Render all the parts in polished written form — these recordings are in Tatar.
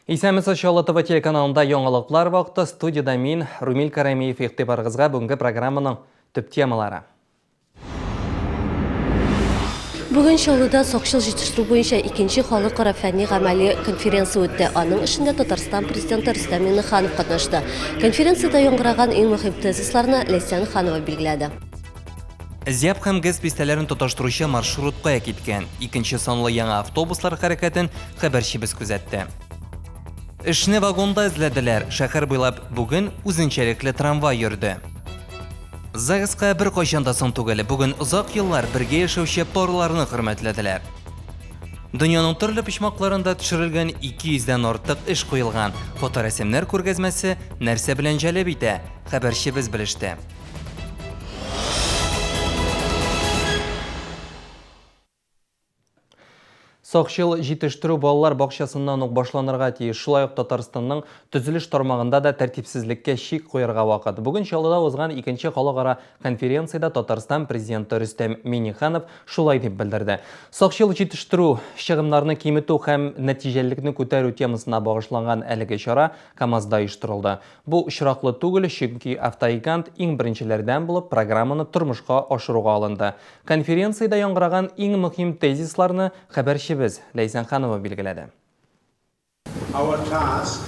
Исәнмесез, Чаллы ТВ телеканалында яңалыклар вакыты. Студиядә мин, Румил Карамиев, игътибарыгызга бүгенге программаның төп темалары. Бүген Чаллыда сакчыл җитештерү буенча икенче халыкара фәнни-гамәли конференция үтте. Аның эшендә Татарстан Президенты Рөстәм Миңнеханов катнашты. Конференциядә яңгыраган иң мөһим тезисларны Ләйсән Ханова билгеләде. Зяб һәм ГЭС бистәләрен тоташтыручы маршрут кая киткән? Икенче санлы яңа автобуслар хәрәкәтен хәбәрчебез күзәтте. Эшне вагонда эзләделәр. Шәһәр буйлап бүген үзенчәлекле трамвай йөрде. ЗАГСка беркайчан да соң түгел. Бүген озак еллар бергә яшәүче парларны хөрмәтләделәр. Дөньяның төрле почмакларында төшерелгән 200 дән артык эш куелган фоторәсемнәр күргәзмәсе нәрсә белән җәлеп итә? Хәбәрчебез белеште. Сакчыл җитештерү балалар бакчасыннан ук башланырга тиеш. Шулай ук Татарстанның төзелеш тармагында да тәртипсезлеккә чик куярга вакыт. Бүген Чаллыда узган икенче халыкара конференциядә Татарстан Президенты Рөстәм Миңнеханов шулай дип белдерде. Сакчыл җитештерү, чыгымнарны киметү һәм нәтиҗәлелекне күтәрү темасына багышланган әлеге чара КАМАЗда оештырылды. Бу очраклы түгел, чөнки автогигант иң беренчеләрдән булып программаны тормышка ашыруга алынды. Конференциядә яңгыраган иң мөһим тезисларны хәбәрчебез Ләйсән Ханова билгеләде. Our task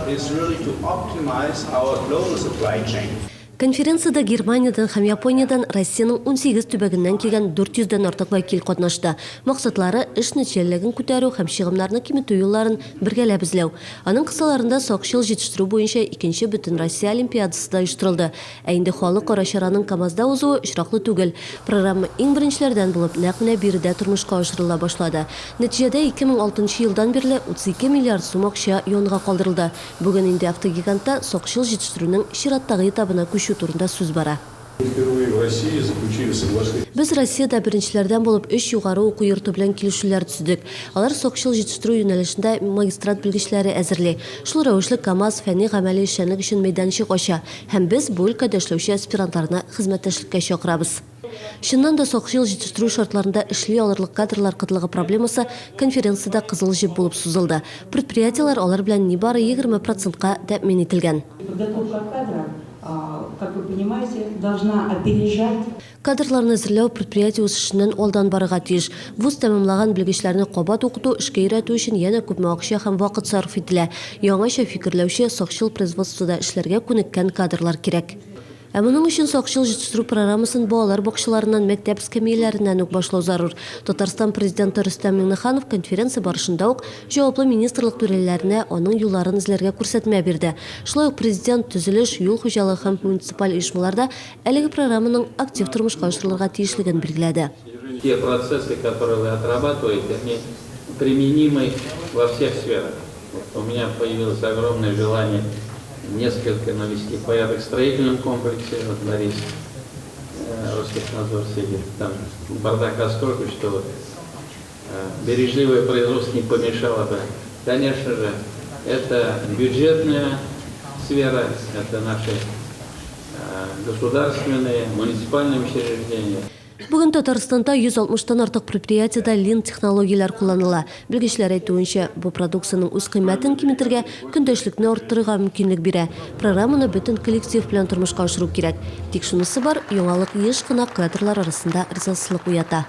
is really to optimize our global supply chain. Конференциядә Германиядән һәм Япониядән, Россиянең 18 төбәгеннән килгән 400 дән артык вәкил катнашты. Максатлары, эш нәтиҗәлелеген күтәрү һәм чыгымнарны киметү юлларын бергәләп эзләү. Аның кысаларында сакчыл җитештерү буенча икенче Бөтенроссия олимпиадасы да оештырылды. Ә инде халыкара чараның КАМАЗда узуы очраклы түгел. Программа иң беренчеләрдән булып нәкъ менә биредә тормышка ашырыла башлады. Нәтиҗәдә 2006 нчы елдан бирле 32 миллиард сум акча янга калдырылды. Бүген инде автогигантта сакчыл җитештерүнең чираттагы этабына күчү турында сүз бара. Без Россиядә беренчеләрдән булып өч югары уку йорты белән килешүләр төзедек. Алар сакчыл җитештерү юнәлешендә магистрант белгечләре әзерли. Шул рәвешле КАМАЗ фәнни-гамәли эшчәнлек өчен мәйданчык ача һәм без бу өлкәдә эшләүче аспирантларны хезмәттәшлеккә чакырабыз. Чыннан да сакчыл җитештерү шартларында эшли алырлык кадрлар кытлыгы проблемасы конференциядә кызыл җеп булып сузылды. Предприятиеләр алар белән нибары 20 процентка тәэмин ителгән. Подготовка кадров, как вы понимаете, должна опережать. Кадрларны әзерләү предприятие үсешеннән алдан барырга тиеш. Вуз тәмамлаган белгечләрне кабат укыту, эшкә өйрәтү өчен янә күпме акча һәм вакыт сарыф ителә. Яңача фикерләүче, сакчыл производствода эшләргә күнеккән кадрлар кирәк. Ә моның өчен сакчыл җитештерү программасын балалар бакчаларыннан, мәктәп эскәмияләреннән үк башлау зарур. Татарстан Президенты Рөстәм Миңнеханов конференция барышында ук җаваплы министрлык түрәләренә аның юлларын эзләргә күрсәтмә бирде. Шулай ук Президент төзелеш, юл хуҗалыгы һәм муниципаль оешмаларда әлеге программаның актив тормышка ашырылырга тиешлеген билгеләде. Те процессы, которые вы отрабатываете, они применимы во всех сферах. У меня появилось огромное желание несколько навести порядок в строительном комплексе. Вот Борис э, Ростехнадзор сидит, там бардака столько, что вот, э, бережливое производство не помешало бы. Конечно же, это бюджетная сфера, это наши э, государственные, муниципальные учреждения. Бүген Татарстанда 160 тан артык предприятиедә лин технологияләр кулланыла. Белгечләр әйтүенчә, бу продукциянең үзкыйммәтен киметергә, көндәшлекне арттырырга мөмкинлек бирә. Программаны бөтен коллектив белән тормышка ашыру кирәк. Тик шунысы бар, яңалык еш кына кадрлар арасында ризасызлык уята.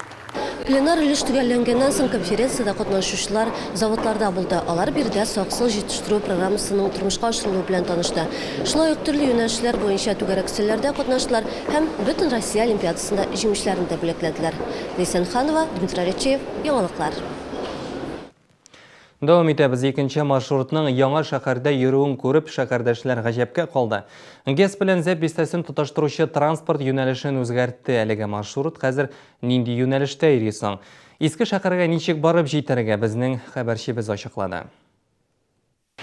Пленар өлеш төгәлләнгәннән соң конференциядә катнашучылар заводларда булды. Алар биредә саксыз җитештерү программасының тормышка ашырылуы белән танышты. Шулай ук төрле юнәлешләр буенча түгәрәк өстәлләрдә катнаштылар һәм Бөтенроссия олимпиадасында җиңүчеләрне дә бүләкләделәр. Ләйсән Ханова, Дмитрий Алексеев, Яңалыклар. Дәвам итәбез. Икенче маршрутның яңа шәһәрдә йөрүен күреп, шәһәрдәшләр гаҗәпкә калды. ГЭС белән Зәб бистәсен тоташтыручы транспорт юнәлешен үзгәртте. Әлеге маршрут хәзер нинди юнәлештә йөри соң? Иске шәһәргә ничек барып җитәргә, безнең хәбәрчебез ачыклады.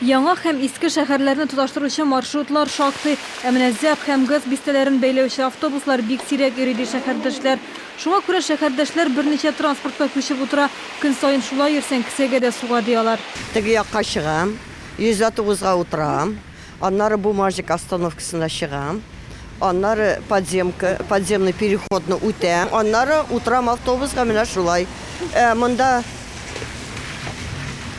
Яңа һәм иске шәһәрләрне тоташтыручы маршрутлар шактый. Ә менә ЗӘБ һәм ГЭС бистәләрен бәйләүче автобуслар бик сирәк йөри, ди шәһәрдәшләр. Шуңа күрә шәһәрдәшләр берничә транспортка күчеп утыра. Көн саен шулай йөрсәң, кесәгә дә суга, ди алар. Теге якка чыгам, 109 га утырам, аннары Бумажник остановкасында чыгам, аннары подземка, подземный переходны үтәм, аннары утырам автобуска, менә шулай. Ә монда.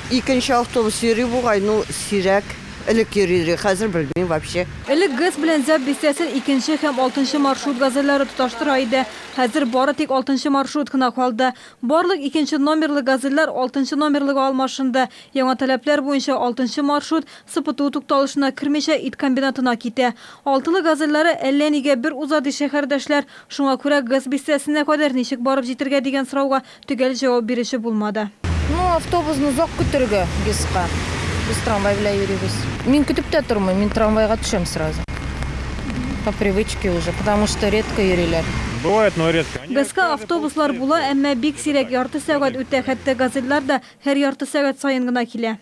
Икенче автобус йөри бугай, ну, сирәк. Элек йөри иде, хәзер белмим вообще. Элек ГЭС белән Зяб бистәсен икенче һәм алтынчы маршрут газельләре тоташтыра иде. Хәзер бары тик алтынчы маршрут кына калды. Барлык икенче номерлы газельләр алтынчы номерлыга алмашынды. Яңа таләпләр буенча алтынчы маршрут СПТУ тукталышына кермичә ит комбинатына китә. Алтылы газельләре әллә нигә бер уза, ди шәһәрдәшләр. Шуңа күрә ГЭС бистәсенә кадәр ничек барып җитергә дигән сорауга Төгәл җавап бирүче булмады. Ну, автобусны озак көтергә ГЭСка. Без трамвай белән йөрибез. Мин көтеп тә тормыйм, мин трамвайга төшәм сразу. По привычке уже, потому что редко йөриләр. Бывает, но редко. ГЭСка автобуслар була, әмма бик сирәк, ярты сәгать үтә, хәтта газельлар да һәр ярты сәгать саен гына килә.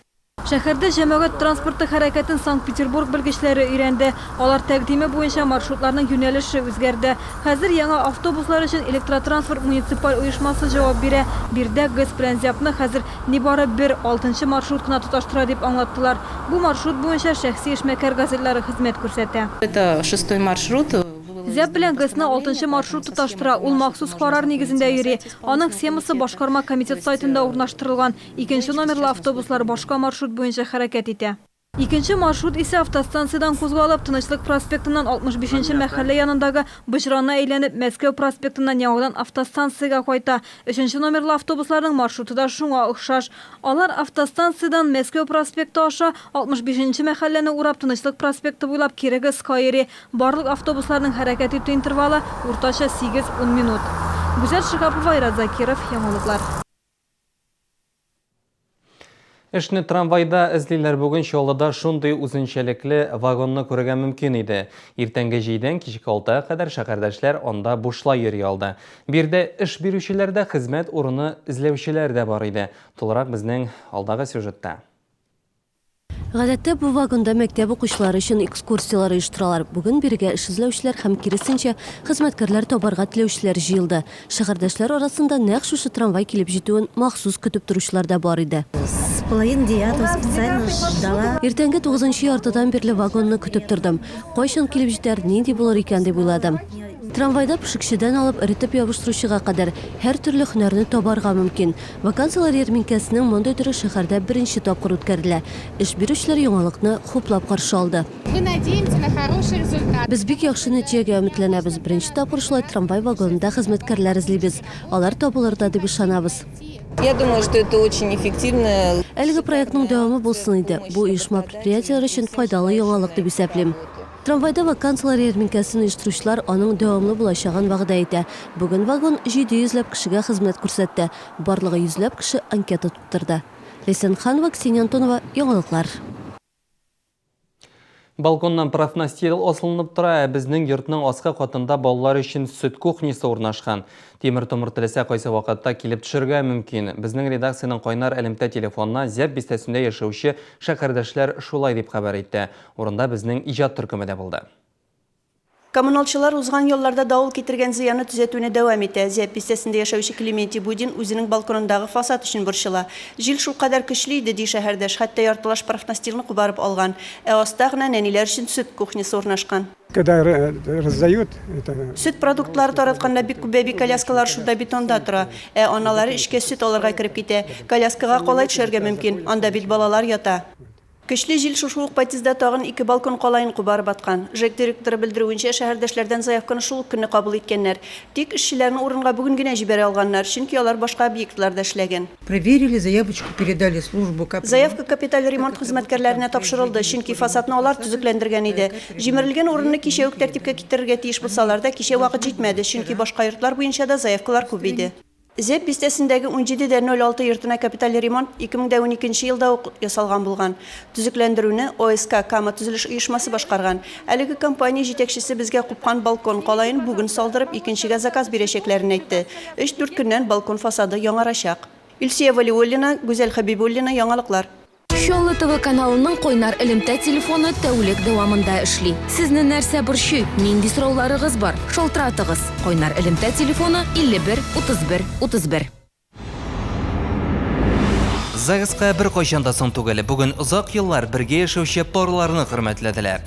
Шәһәрдә җәмәгать транспорты хәрәкәтен Санкт-Петербург белгечләре өйрәнде. Алар тәкъдиме буенча маршрутларның юнәлеше үзгәрде. Хәзер яңа автобуслар өчен Электротранспорт муниципаль оешмасы җавап бирә. Биредә ГЭС белән ЗЯБны хәзер нибары бер, алтынчы маршрут кына тоташтыра дип аңлаттылар. Бу маршрут буенча шәхси эшмәкәр газельләре хезмәт күрсәтә. Это шестой маршрут. ЗЯБ белән ГЭСны алтынчы маршрут тоташтыра, ул махсус карар нигезендә йөри. Аның схемасы башкарма комитет сайтында урнаштырылган. Икенче номерлы автобуслар башка маршрут буенча хәрәкәт итә. Икенче маршрут исә автостанциядән кузгалып, Тынычлык проспектыннан 65 нче мәхәллә янындагы боҗраны әйләнеп, Мәскәү проспектыннан яңадан автостанциягә кайта. Өченче номерлы автобусларның маршруты да шуңа охшаш. Алар автостанциядән Мәскәү проспекты аша 65 нче мәхәлләне урап, Тынычлык проспекты буйлап кире ГЭСка йөри. Барлык автобусларның хәрәкәт итү интервалы уртача сигез-ун минут. Гүзәл Шиһапова, Айрат Закиров, Яңалыклар. Эшне трамвайда эзлиләр. Бүген Чаллыда шундый үзенчәлекле вагонны күрергә мөмкин иде. Иртәнге җидән кичке алтыга кадәр шәһәрдәшләр анда бушлай йөри алды. Биредә эш бирүчеләр дә, хезмәт урыны эзләүчеләр дә бар иде. Тулырак безнең алдагы сюжетта. Гадәттә, бу вагонда мәктәп укучылары өчен экскурсияләр оештыралар. Бүген бирегә эш эзләүчеләр һәм, киресенчә, хезмәткәрләр табарга теләүчеләр җыелды. Шәһәрдәшләр арасында нәкъ шушы трамвай килеп җитүен махсус көтеп торучылар да бар иде. С половины девятого специально ждала. Иртәнге тугызынчы яртыдан бирле вагонны көтеп тордым. Кайчан килеп җитәр, нинди булыр икән дип уйладым. Трамвайда пешекчедән алып эретеп ябыштыручыга кадәр һәртөрле һөнәрне табарга мөмкин. Вакансияләр ярминкәсенең мондый төре шәһәрдә беренче тапкыр үткәрелә. Эш бирүчеләр яңалыкны хуплап каршы алды. Мы надеемся на хороший результат. Без бик яхшы нәтиҗәгә өметләнәбез. Беренче тапкыр шулай трамвай вагонында хезмәткәрләр эзлибез. Алар табылыр да дип ышанабыз. Я думаю, что это очень эффективно. Әлеге проектның дәвамы булсын иде. Бу оешма-предприятиеләр өчен файдалы яңалык дип исәплим. Трамвайда вакансияләр ярминкәсен оештыручылар аның дәвамлы булачагын вәгъдә итә. Бүген вагон 700 ләп кешегә хезмәт күрсәтте. Барлыгы йөзләп кеше анкета тутырды. Ләйсән Ханова, Ксения Антонова, Яңалыклар. Балконнан профнастил асылынып тора, ә безнең йортның аскы катында балалар өчен сөт кухнясы урнашкан. Тимер-томыр теләсә кайсы вакытта килеп төшергә мөмкин. Безнең редакциянең кайнар элемтә телефонына Зяб бистәсендә яшәүче шәһәрдәшләр шулай дип хәбәр итте. Урында безнең иҗат төркеме дә булды. Коммуналчылар узган ялларда давыл китергән зыянны төзәтүне дәвам итә. Зяб бистәсендә яшәүче Клементий Будин үзенең балконындагы фасад өчен борчыла. Җил шулкадәр көчле иде, ди шәһәрдәш, хәтта яртылаш профнастилны кубарып алган. Ә аста гына нәниләр өчен сөт кухнясы урнашкан. Когда раздают это. Сөт продуктлары таратканда бик күп бәби коляскалары шунда бетонда тора. Ә аналары эчкә сөт алырга кереп китә. Коляскага калай төшәргә мөмкин, анда бит балалар ята. Көчле җил шушы ук подъездда тагын ике балкон калаен кубарып аткан. ЖЭК директоры белдерүенчә, шәһәрдәшләрдән заявканы шул ук көнне кабул иткәннәр. Тик эшчеләрне урынга бүген генә җибәрә алганнар, чөнки алар башка объектларда эшләгән. Проверили, заявочку передали в службу капремонта. Заявка капиталь ремонт хезмәткәрләренә тапшырылды, чөнки фасадны алар төзекләндергән иде. Җимерелгән урынны кичә үк тәртипкә китерергә тиеш булсалар да, кичә вакыт җитмәде, чөнки башка йортлар буенча да заявкалар күп иде. Зәб бистәсендәге 17 дә 06 йортына капиталь ремонт 2012 нче елда ук ясалган булган. Төзекләндерүне ОСК Кама төзелеш оешмасы башкарган. Әлеге компания җитәкчесе безгә купкан балкон калаен бүген салдырып, икенчегә заказ бирәчәкләрен әйтте. Өч-дүрт көннән балкон фасады яңарачак. Илсөя Вәлиуллина, Гүзәл Хәбибуллина, Яңалыклар. Чаллы ТВ каналының кайнар элемтә телефоны тәүлек дәвамында эшли. Сезне нәрсә борчый, нинди сорауларыгыз бар? Шалтыратыгыз. Кайнар элемтә телефоны 51 31 31. ЗАГСка беркайчан да соң түгел. Бүген озак еллар бергә яшәүче парларны хөрмәтләделәр.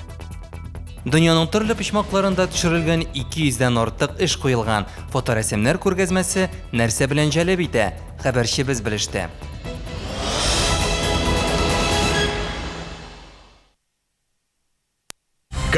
Дөньяның төрле почмакларында төшерелгән 200 дән артык эш куелган фоторәсемнәр күргәзмәсе нәрсә белән җәлеп итә? Хәбәрчебез белеште.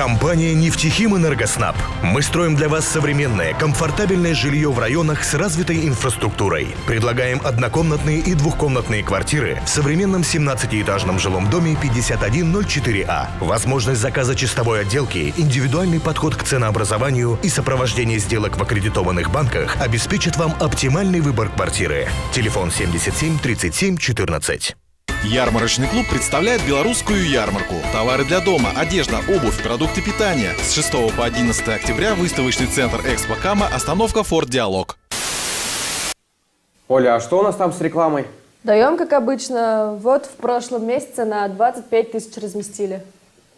Компания «Нефтехим Энергоснаб». Мы строим для вас современное, комфортабельное жилье в районах с развитой инфраструктурой. Предлагаем однокомнатные и двухкомнатные квартиры в современном 17-этажном жилом доме 5104А. Возможность заказа чистовой отделки, индивидуальный подход к ценообразованию и сопровождение сделок в аккредитованных банках обеспечит вам оптимальный выбор квартиры. Телефон 77 37 14. Ярмарочный клуб представляет белорусскую ярмарку. Товары для дома, одежда, обувь, продукты питания. С 6 по 11 октября выставочный центр «Экспо Кама», остановка «Форт Диалог». Оля, а что у нас там с рекламой? Даем, как обычно. Вот в прошлом месяце на 25 тысяч разместили.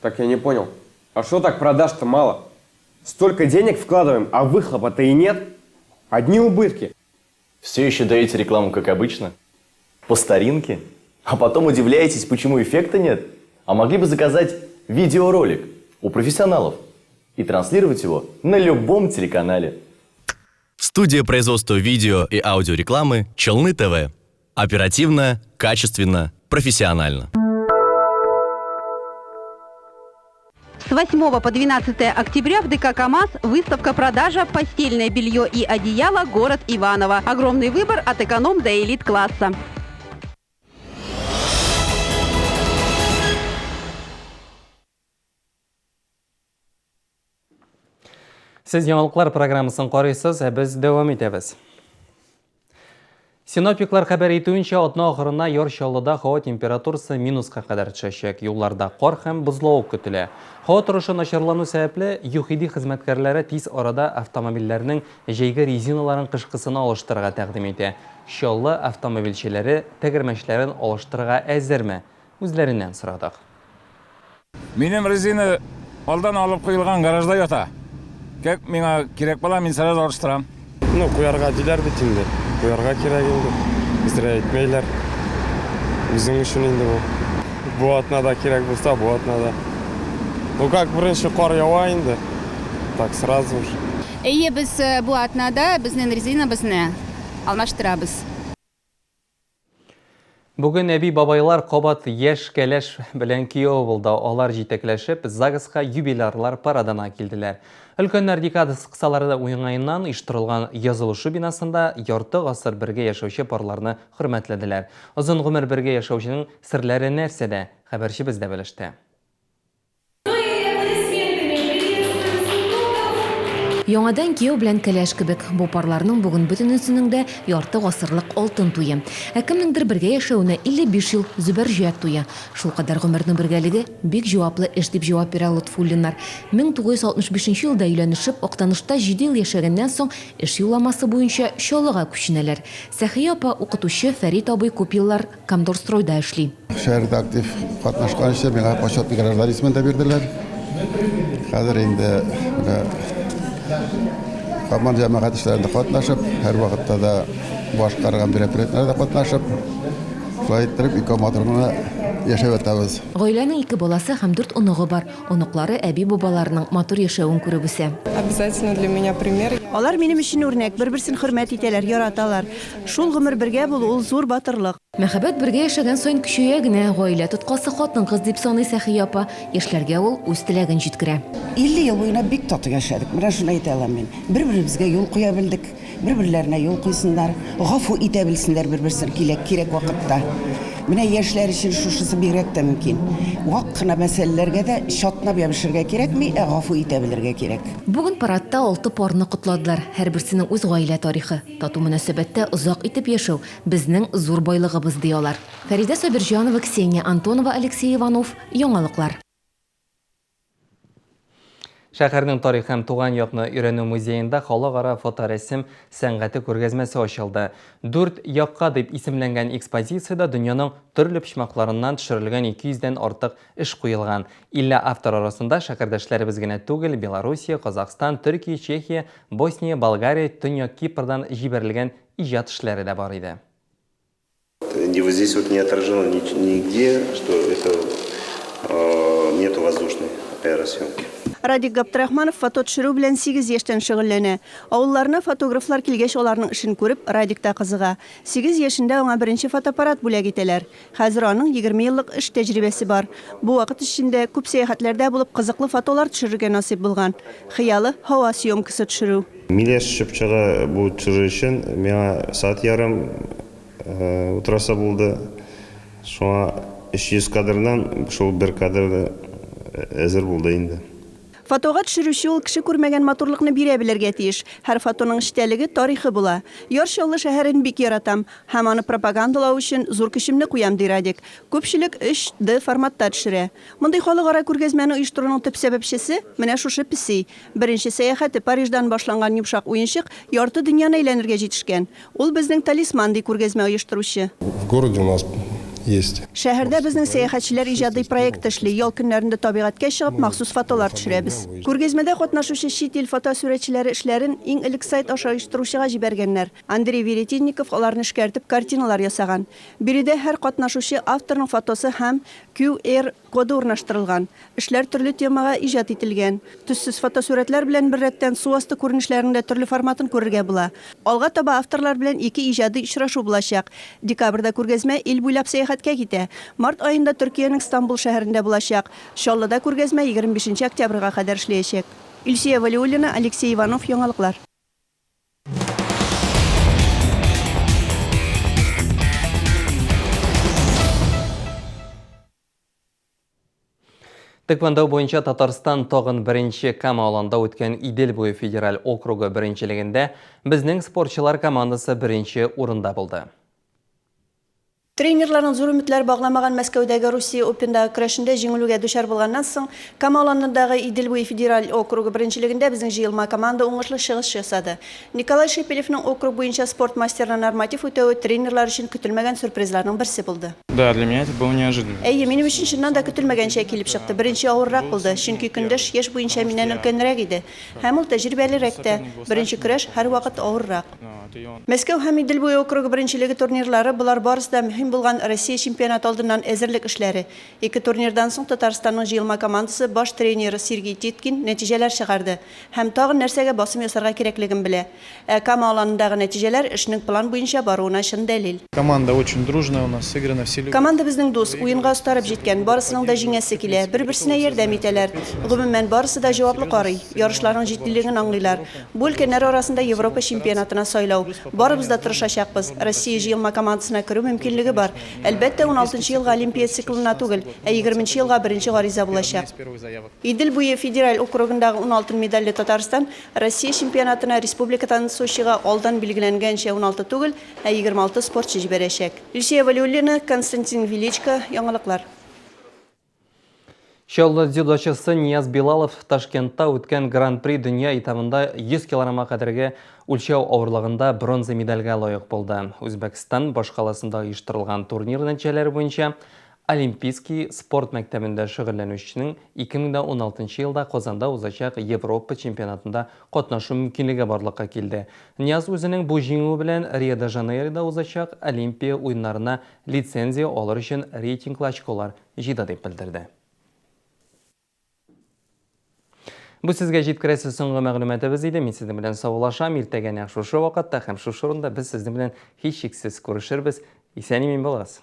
Так я не понял. А что так продаж-то мало? Столько денег вкладываем, а выхлопа-то и нет. Одни убытки. Все еще даете рекламу, как обычно? По старинке? А потом удивляетесь, почему эффекта нет? А могли бы заказать видеоролик у профессионалов и транслировать его на любом телеканале. Студия производства видео и аудиорекламы «Челны ТВ». Оперативно, качественно, профессионально. С 8 по 12 октября в ДК «КамАЗ» выставка-продажа «Постельное белье и одеяло. Город Иваново». Огромный выбор от эконом до элит-класса. Сез яңалыклар программасын карыйсыз, ә без дәвам итәбез. Синоптиклар хәбәр итүенчә, атна ахырына Яр Чаллыда һава температурасы минуска кадәр төшәчәк. Юлларда кар һәм бозлавык көтелә. Һава торышы начарлану сәбәпле, ЮХИДИ хезмәткәрләре тиз арада автомобильләрнең җәйге резиналарын кышкысына алыштырырга тәкъдим итә. Чаллы автомобильчеләре тәгәрмәчләрен алыштырырга әзерме? Үзләреннән сорадык. Минем резина алдан алып куелган гаражда ята. Как миңа кирәк була, мин сразу алыштырам. Ну, куярга диләр бит инде. Куярга кирәк инде. Зря әйтмәйләр. Үзең өчен инде бу. Бу атнада кирәк булса, бу атнада. Ну как, беренче кар ява инде. Так сразу же. Әйе, без бу атнада безнең резинабызны алмаштырабыз. Бүген әби-бабайлар кабат яшь кәләш белән кияү булды. Алар җитәкләшеп, ЗАГСка юбилярлар парадына килделәр. Өлкәннәр декадасы кысаларында уңаеннан оештырылган язылышу бинасында ярты гасыр бергә яшәүче парларны хөрмәтләделәр. Озын гомер бергә яшәүченең серләре нәрсәдә? Хәбәрчебез дә белеште. Яңадан кияү белән кәләш кебек. Бу парларның бүген бөтенесенең дә ярты гасырлык алтын туе. Ә кемнеңдер бергә яшәвенә 55 ел зөбәрҗәт туе. Шулкадәр гомернең бергәлеге бик җаваплы эш, дип җавап бирә Лотфуллиннар. 1965 елда өйләнешеп, Актанышта җиде ел яшәгәннән соң, эш юлламасы буенча Чаллыга күченәләр. Сәхия апа, укытучы, Фәрит абый күп еллар Комдорстройда эшли. Шәһәрдә актив катнашкан өчен миңа почетный гражданин исемен дә бирделәр. Хәзер инде менә һаман җәмәгать эшләрендә катнашып, һәрвакытта да башкарган мероприятиеләрдә катнашып, шулай иттереп ике матур гына яшәп ятабыз. Гаиләнең ике баласы һәм дүрт оныгы бар. Оныклары әби-бабаларының матур яшәвен күреп үсә. Обязательно для меня пример. Алар минем өчен үрнәк, бер-берсен хөрмәт итәләр, яраталар. Шул гомер бергә булу, ул зур батырлык. Мәхәббәт бергә яшәгән саен көчәя генә, гаилә тоткасы хатын-кыз, дип саный Сәхия апа. Яшьләргә ул үз теләген җиткерә. 50 ел буена бик тату яшәдек, менә шуны әйтә алам мин. Бер-беребезгә юл куя белдек, бер-берләренә юл куйсыннар, гафу итә белсеннәр бер-берсен киләк, кирәк вакытта. Менә яшьләр өчен шушысы бигрәк тә мөмкин. Вак кына мәсьәләләргә дә чатнап ябышырга кирәкми, ә гафу итә белергә кирәк. Бүген парадта алты парны котладылар. Һәрберсенең үз гаилә тарихы. Тату мөнәсәбәттә озак итеп яшәү, безнең зур байлыгыбыз, ди алар. Фәридә Сабирҗанова, Ксения Антонова, Алексей Иванов, Яңалыклар. Шәһәрнең тарих һәм туган якны өйрәнү музеенда халыкара фоторәсем сәнгате күргәзмәсе ачылды. Дүрт якка дип исемләнгән экспозициядә дөньяның төрле почмакларыннан төшерелгән 200 дән артык эш куелган. 50 автор арасында шәһәрдәшләребез генә түгел, Белоруссия, Казахстан, Төркия, Чехия, Босния, Болгария, Төньяк Кипрдан җибәрелгән иҗат эшләре дә бар иде. Вот здесь вот не отражено нигде, что это нету воздушной аэросъемки. Радик Гаптрахманов фото төшерү белән 8 яшьтән шөгыльләнә. Авылларына фотографлар килгәч, аларның эшен күреп, Радик та кызыга. 8 яшендә аңа беренче фотоаппарат бүләк итәләр. Хәзер аның 20 еллык эш тәҗрибәсе бар. Бу вакыт эчендә күп сәяхәтләрдә булып, кызыклы фотолар төшерергә насыйп булган. Хыялы, һава съемкасы төшерү. Миләш чыпчыгы бу төшерер өчен миңа сәгать ярым утырасы булды. Шуңа 300 кадрдан шул бер кадр әзер булды инде. Фотога төшерүче ул кеше күрмәгән матурлыкны бирә белергә тиеш. Һәр фотоның эчтәлеге, тарихы була. Яр Чаллы шәһәрен бик яратам һәм аны пропагандалау өчен зур көчемне куям, ди Радик. Күпчелек 3D форматта төшерә. Мондый халыкара күргәзмәне оештыруның төп сәбәпчесе, менә шушы песи. Беренче сәяхәте Париждан башланган йомшак уенчык ярты дөньяны әйләнергә җитешкән. Ул безнең талисман, ди күргәзмә оештыручы. В городе у нас есть. Шәһәрдә безнең сәяхәтчеләр иҗади проекты эшли. Ял көннәрендә табигатькә чыгып, махсус фотолар төшерәбез. Күргәзмәдә катнашучы чит ил фотосурәтчеләре эшләрен иң элек сайт аша оештыручыга җибәргәннәр. Андрей Веретенников аларны эшкәртеп, картиналар ясаган. Биредә һәр катнашучы авторның фотосы һәм QR Коды урнаштырылган. Эшләр төрле темага иҗат ителгән. Төссез фотосурәтләр белән беррәттән су асты күренешләренең дә төрле форматын күрергә була. Алга таба авторлар белән ике иҗади очрашу булачак. Декабрьдә күргәзмә ил буйлап сәяхәткә китә. Март аенда Төркиянең Стамбул шәһәрендә булачак. Чаллыда күргәзмә 25 нче октябрьгә кадәр эшләячәк. Илсөя Вәлиуллина, Алексей Иванов, Яңалыклар. Тэквондо буенча Татарстан тагын беренче Кама аланда үткән Идел буе федераль округы беренчелегендә безнең спортчылар командасы беренче урында булды. Тренерларның зур өметләр багламаган Мәскәүдәге Русия Опендагы көрәшендә җиңелүгә дучар булганнан соң, Кама аланындагы Идел буе федераль округы беренчелегендә безнең җыелма команда уңышлы чыгыш ясады. Николай Шепелевның округ буенча спорт мастерына норматив үтәве тренерлар өчен көтелмәгән сюрпризларның берсе булды. Да, для меня это было неожиданно. Әйе, минем өчен чыннан да көтелмәгәнчә килеп чыкты. Беренче авыррак булды, чөнки көндәш яшь буенча миннән өлкәнрәк иде. Һәм ул тәҗрибәлерәк тә. Беренче көрәш һәрвакыт авыррак. Мәскәү һәм Идел буе округы беренчелеге турнирлары, болар барысы да мөһим булган Россия чемпионаты алдыннан әзерлек эшләре. Ике турнирдан соң Татарстанның җыелма командасы баш тренеры Сергей Титкин нәтиҗәләр чыгарды. Һәм тагын нәрсәгә басым ясарга кирәклеген белә. Ә Кама Аланындагы нәтиҗәләр эшнең план буенча баруына чын дәлил. Команда очень дружная у нас, сыграна, все любят. Команда безнең дус, уенга остарып җиткән, барысының да җиңәсе килә, бер-берсенә ярдәм итәләр. Гомумән, барысы да җаваплы карый, ярышларның җитдилеген аңлыйлар. Бу өлкәннәр арасында Европа чемпионатына сайлау. Барыбыз да тырышачакбыз. Россия җыелма командасына керү мөмкинлеге бар. Әлбәттә, уналтынчы елгы Олимпия циклына түгел, ә егерменче елга беренче гариза булачак. Идел буе федераль округындагы уналтын медальле Татарстан Россия чемпионатына республикадан Сочига алдан билгеләнгәнчә 16 түгел, ә 26 спортчы җибәрәчәк. Илсөя Вәлиуллина, Константин Величко, Яңалыклар. Чаллы дзюдочысы Нияз Билалов Ташкентта үткән Гран-при дөнья этабында 100 килограммга кадәрге үлчәү авырлыгында бронза медальгә лаек булды. Үзбәкстан башкаласында оештырылган турнир нәтиҗәләре буенча Олимпийский спорт мәктәбендә шөгыльләнүченең 2016 елда Казанда узачак Европа чемпионатында катнашу мөмкинлеге барлыкка килде. Нияз үзенең бу җиңүе белән Рио-де-Жанейрода узачак Олимпия уеннарына лицензия алыр өчен рейтинглы очколар җыйды дип белдерде. Бу сезгә җиткерәсе соңгы мәгълүматыбыз иде. Мин сезнең белән саубуллашам. Иртәгә нәкъ шушы вакытта һәм шушы урында без сезнең белән һичшиксез күрешербез. Исән-имин булыгыз.